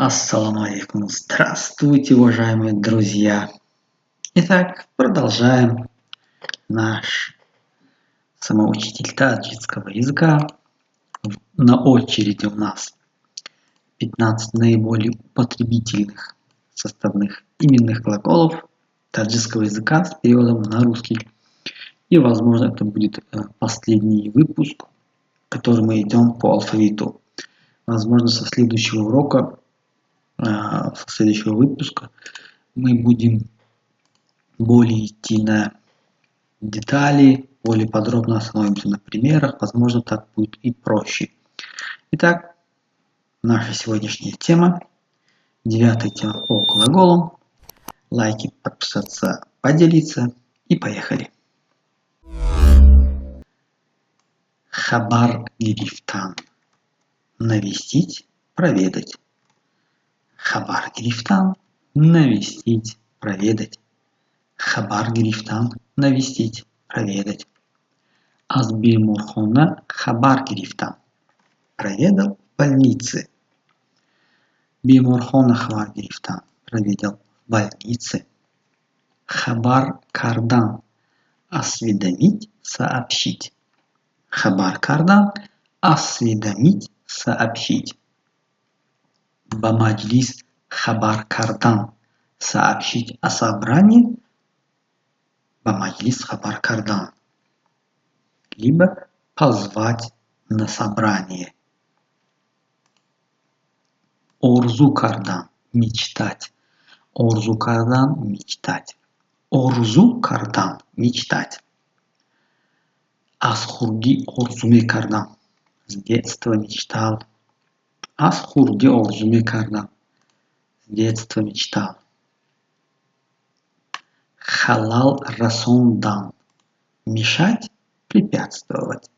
Ассаламу алейкум! Здравствуйте, уважаемые друзья! Итак, продолжаем наш самоучитель таджикского языка. На очереди у нас 15 наиболее употребительных составных именных глаголов таджикского языка с переводом на русский. И, возможно, это будет последний выпуск, который мы идем по алфавиту. Возможно, со следующего урока, со следующего выпуска мы будем более идти на детали, более подробно остановимся на примерах. Возможно, так будет и проще. Итак, наша сегодняшняя тема, девятая тема по глаголам. Лайки, подписаться, поделиться и поехали. Хабар гирифтан. Навестить, проведать. Хабар гирифтан. Навестить, проведать. Хабар гирифтан. Навестить, проведать. Аз беморхона хабар гирифтам. Проведал в больнице. Беморхона хабар гирифтам. Проведал в больнице. Хабар кардан. Осведомить, сообщить. Хабар кардан. Осведомить, сообщить. Ба маҷлис хабар кардан. Сообщить о собрании. Ба маҷлис хабар кардан. Либо позвать на собрание. Орзу кардан. Мечтать. Орзу кардан. Мечтать. Орзу кардан. Мечтать. Аз хурдӣ орзу мекардам. С детства мечтал. Аз хурдӣ орзу мекардам. С детства мечтал. Халал расондан. Мешать, препятствовать.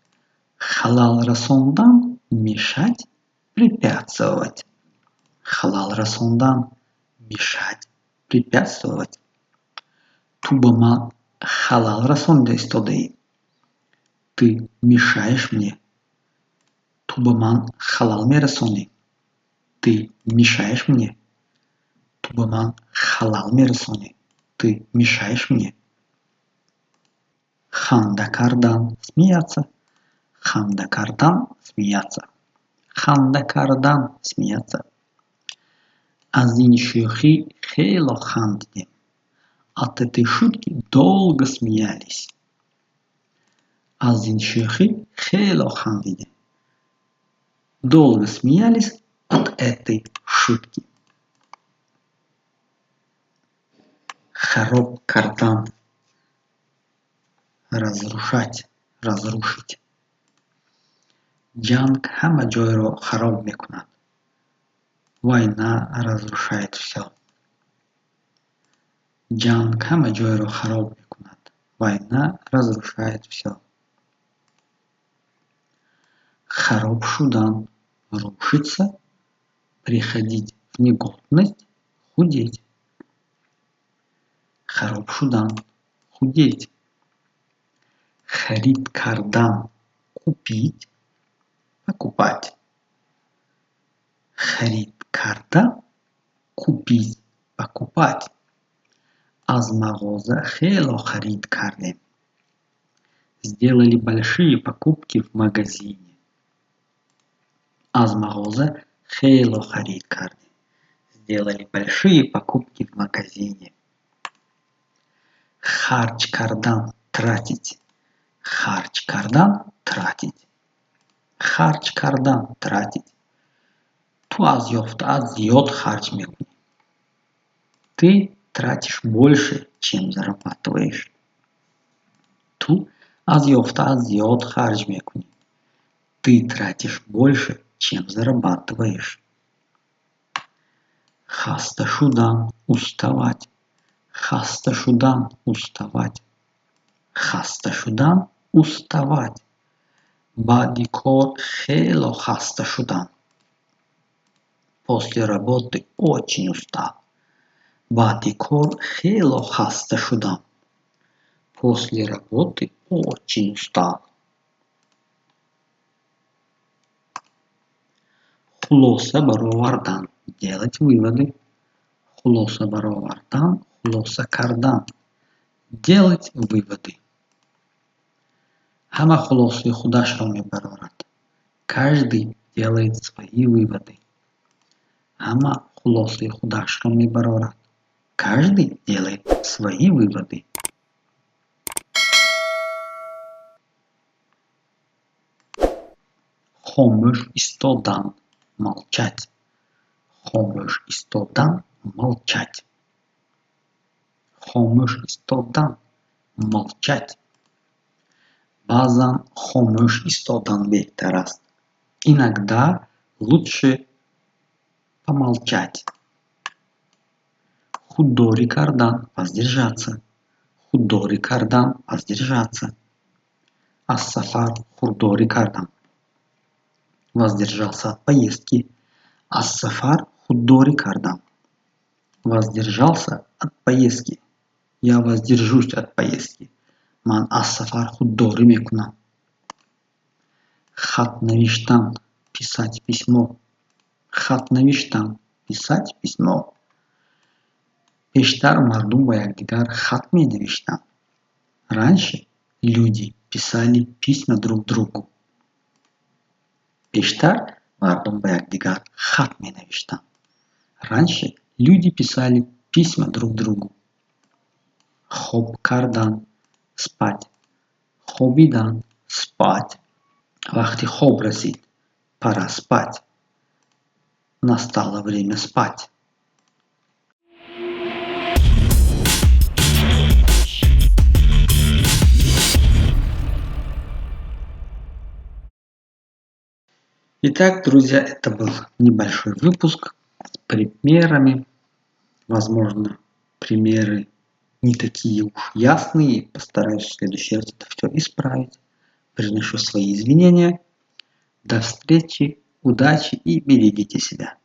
Халал расондан. Мешать, препятствовать. Халал расондан. Мешать, препятствовать. Ту ба ман халал расонда истодаӣ. Ты мешаешь мне. Ту ба ман халал мерасонӣ. Ты мешаешь мне. Ту ба ман халал мерасонӣ. Ты мешаешь мне. Ханда кардан. Смеяться. Ханда кардан. Смеяться. Ханда кардан. Смеяться. Аз ин шӯхӣ хело хандидем. От этой шутки долго смеялись. Аз ин шӯхӣ хело хандидем. Долго смеялись от этой шутки. Хароб кардан. Разрушать, разрушить. Ҷанг ҳама ҷойро хароб мекунад. Война разрушает всё. Ҷанг ҳама ҷойро хароб мекунад. Война разрушает всё. Хароб шудан. Рушиться, приходить в негодность, худеть. Хароб шудан. Худеть. Харид кардан. Купить, покупать. Харид кардан. Купить, покупать. Аз мағоза хело харид кардем. Сделали большие покупки в магазине. Аз мағоза хело харид кардем. Сделали большие покупки в магазине. Харҷ кардан. Тратить. Харҷ кардан. Тратить. Харҷ кардан. Тратить. Ту аз ёфтаат зиёд харҷ мекунӣ. Ты тратишь больше, чем зарабатываешь. Ту аз ёфтаат зиёд харҷ мекунӣ. Ты тратишь больше, чем зарабатываешь. Хаста шудан. Уставать. Хаста шудан. Уставать. Хаста шудан. Уставать. Баъди кор хело хаста шудам. После работы очень устал. Баъди кор хело хаста шудам. После работы очень устал. Хулоса баровардан. Делать выводы. Хулоса баровардан, хулоса кардан. Делать выводы. Ҳама хулосаи худашро мебарорад. Каждый делает свои выводы. Ҳама хулосаи худашро мебарорад. Каждый делает свои выводы. Хомӯш истодан, молчать. Хомӯш истодан, молчать. Хомӯш истодан, молчать. Баъзан хомӯш истодан беҳтар аст. Иногда лучше помолчать. Худдорӣ кардан, воздержаться. Худдорӣ кардан, воздержаться. Аз сафар худдорӣ кардан. Воздержался от поездки. Аз сафар худдорӣ кардам. Воздержался от поездки. Я воздержусь от поездки. Ман аз сафар худдорӣ мекунам. Хат навиштан, писать письмо. Хат навиштан, писать письмо. Пештар мардум ба якдигар хат менавиштанд. Раньше люди писали письма друг другу. Пештар мардум ба якдигар хат менавиштанд. Раньше люди писали письма друг другу. Хоб кардан, спать. Хобидан, спать. Вақти хоб расид. Пора спать. Настало время спать. Итак, друзья, это был небольшой выпуск с примерами. Возможно, примеры не такие уж ясные. Постараюсь в следующий раз это все исправить. Приношу свои извинения. До встречи, удачи и берегите себя.